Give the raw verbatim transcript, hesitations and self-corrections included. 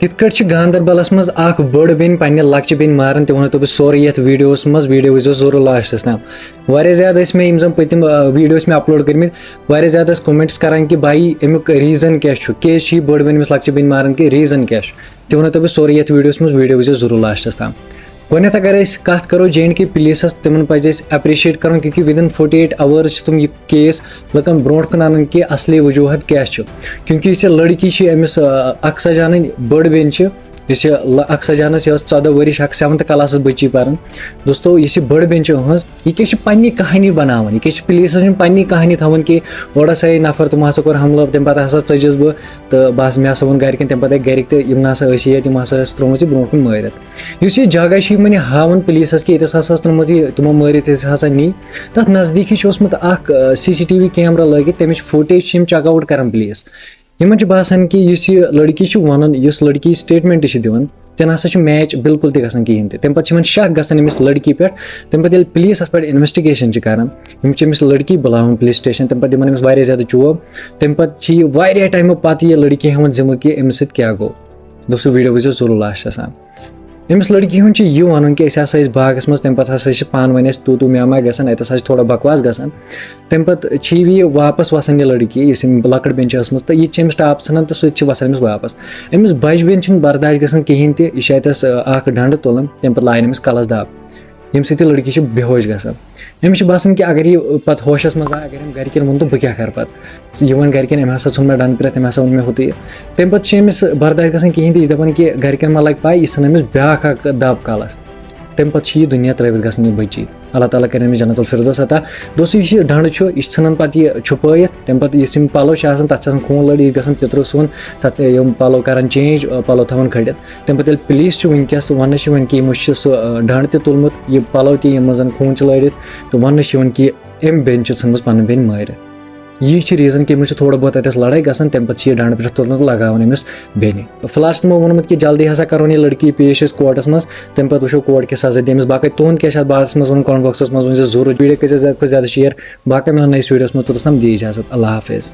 کِتھ کٲٹھۍ چھِ گاندربلس منٛز اکھ بٔڑ بیٚنہِ پننہِ لۄکچہِ بیٚنہِ ماران، تہِ وَنو تۄہہِ بہٕ سورُے یتھ ویڈیوس منٛز۔ ویڈیو وٕچھزیو ضروٗر لاسٹس تام۔ واریاہ زیادٕ ٲسۍ مےٚ یِم زن پٔتِم، آ، ویڈیو ٲسۍ مےٚ اپلوڈ کٔرمٕتۍ، واریاہ زیادٕ ٲسۍ comments کران کہِ بھایی، امیُک reason کیٛاہ چھُ، کیٛازِ چھِ یہِ بٔڑ بیٚنہِ أمِس لۄکچہِ بیٚنہِ ماران، کہِ reason کیٛاہ چھُ، تہِ وَنو تۄہہِ بہٕ سورُے یتھ ویڈیوس منٛز۔ ویڈیو وٕچھزیو ضروٗر لاسٹس تام۔ گۄڈٕنٮ۪تھ اگر أسۍ کتھ کرو جے اینڈ کے پولیسس، تِمن پزِ اَسہِ appreciate کرُن، کیونکہ within forty eight hours چھِ تِم یہِ case لُکن برونٛٹھ کُن انان کہِ اصلی وجوہات کیٛاہ چھُ۔ کیونکہ یُس یہِ لڑکی چھِ، أمِس، آ، اکھ سجانٕنۍ بٔڑ بیٚنہِ چھِ، یُس یہِ ل-، اکھ سجانس، یہِ ٲس ژۄدہ ؤرِش، اکھ seventh class بچی پران۔ دوستو، یُس یہِ بٔڑ بیٚنہِ چھِ أہنٛز، یہِ کیٛاہ چھِ پننہِ کہانی بناوان، یہِ کیٛاہ چھِ پولیسس یِم پننہِ کہانی تھاوان کہِ اورٕ ہسا آیہِ نفر، تِمو ہسا کوٚر حملہٕ، تمہِ پتہٕ ہسا ژٔجِس بہٕ تہٕ بس مےٚ ہسا ووٚن گرِکٮ۪ن، تمہِ پتہٕ آیہِ گرِکۍ تہِ، یِم نہ سا ٲسی ییٚتہِ، یِم ہسا ٲسۍ ترٲومٕژ یہِ برونٛٹھ کُن مٲرِتھ۔ یُس یہِ جگہ چھِ یِمن یہِ ہاوان پولیسس کہِ ییٚتٮ۪س ہسا ٲس ترٲومٕژ یہِ، تِمو مٲرِتھ ییٚتٮ۪س ہسا نی، تتھ نزدیٖکھٕے چھُ اوسمُت اکھ، آ، CCTV camera لٲگِتھ، تمِچ footage چھِ یِم check out کران پولیس۔ یِمن چھُ باسان کہِ یُس یہِ لڑکی چھِ ونان، یُس لڑکی statement چھِ دِوان، تہِ نہ سا چھُ match بالکل تہِ گژھان کِہینۍ تہِ۔ تمہِ پتہٕ چھِ یِمن شک گژھان أمِس لڑکی پٮ۪ٹھ۔ تمہِ پتہٕ ییٚلہِ پولیس اتھ پٮ۪ٹھ investigation چھِ کران، یِم چھِ أمِس لڑکی بُلاوان پولیس سٹیشن، تمہِ پتہٕ دِوان أمِس واریاہ زیادٕ چوب۔ تمہِ پتہٕ چھِ یہِ واریاہ ٹایمہٕ پتہٕ یہِ لڑکی ہٮ۪وان ذمہٕ کہِ أمِس سۭتۍ کیٛاہ گوٚو۔ دوستو، ویڈیو وٕچھزیو ضروٗر لاسٹس تام۔ أمِس لڑکی ہُنٛد چھُ یہِ وَنُن کہِ أسۍ ہسا ٲسۍ باغس منٛز، تَمہِ پتہٕ ہسا چھِ پانہٕ ؤنۍ اَسہِ تو تو میا میا گژھان، اَتہِ ہسا چھِ تھوڑا بکواس گژھان۔ تَمہِ پتہٕ چھِ یہِ واپس وَسان یہِ لڑکی، یُس أمۍ لۄکٕٹ بیٚنہِ چھِ ٲسمٕژ، تہٕ یہِ تہِ چھِ أمِس ٹاپ ژھٕنان تہٕ سُہ تہِ چھِ وَسان أمِس واپس۔ أمِس بَجہِ بیٚنہِ چھِنہٕ برداش گژھان کِہیٖنۍ تہِ، یہِ چھِ اَتٮ۪س، آ، اکھ ڈنڈٕ تُلان، تَمہِ پتہٕ لاین أمِس کلس دب، ییٚمہِ سۭتۍ یہِ لڑکی چھِ بے ہوش گژھان۔ أمِس چھِ باسان کہِ اگر یہِ پتہٕ ہوشس منٛز آے، اگر أمۍ گرِکٮ۪ن ووٚن تہٕ بہٕ کیٛاہ کرٕ پتہٕ؟ یہِ وَنہِ گرِکٮ۪ن، أمۍ ہسا ژھُن مےٚ ڈنڈٕ پرٛٮ۪تھ، أمۍ ہسا ووٚن مےٚ ہُتُے۔ تَمہِ پتہٕ چھِ أمِس برداش گژھان کِہیٖنۍ تہِ، یہِ چھِ دَپان کہِ گرِکٮ۪ن ما لگہِ پَے، یہِ ژھٕن أمِس بیٛاکھ اکھ دَب کَلَس۔ تَمہِ پتہٕ چھِ یہِ دُنیا ترٛٲوِتھ گژھان یہِ بٔچی۔ اللہ تعالیٰ کَرِ أمِس جنت الفردوس عطا۔ دوستو، یُس یہِ ڈنڈٕ چھُ، یہِ چھِ ژھٕنان پتہٕ یہِ چھُپٲیِتھ، تَمہِ پَتہٕ یُس یِم پَلو چھِ آسان، تَتھ چھِ آسان خوٗن لٔڑِتھ، یہِ چھِ گژھان پِترٕ سُوُن، تَتھ یِم پَلو کَران change، پَلو تھاوان کھٔڑِتھ۔ تَمہِ پَتہٕ ییٚلہِ پولیس چھِ وٕنکیٚس، وَننہٕ چھِ یِوان کہِ یِمو چھِ سُہ، آ، ڈنڈ تہِ تُلمُت، یہِ پَلو تہِ یِمَن زَن خوٗن چھِ لٲرِتھ، تہٕ وَننہٕ چھِ یِوان کہِ أمۍ بیٚنہِ چھِ ژھٕنمٕژ پَنٕنۍ بیٚنہِ مٲرِتھ۔ یی چھِ reason کہِ أمِس چھِ تھوڑا بہت اَتٮ۪س لڑٲے گژھان، تَمہِ پَتہٕ چھِ یہِ ڈنڈ پرٛٮ۪تھ تُلان تہٕ لگاوان أمِس بیٚنہِ۔ فی الحال چھِ تِمو ووٚنمُت کہِ جلدی ہسا کَرون یہِ لڑکی پیش أسۍ کورٹَس منٛز، تَمہِ پَتہٕ وٕچھو کورٹ کیٛاہ سزا دِ أمِس۔ باقٕے تُہُنٛد کیٛاہ چھِ اَتھ بارَس منٛز وَنُن، comment boxَس منٛز ؤنۍ زیو ضروٗر۔ ویڈیو کٔرۍ زیو زیادٕ کھۄتہٕ زیادٕ share۔ باقٕے مِلو نٔیِس ویڈیوَس منٛز، توٚتَس تام دِ اجازت، اللہ حافظ۔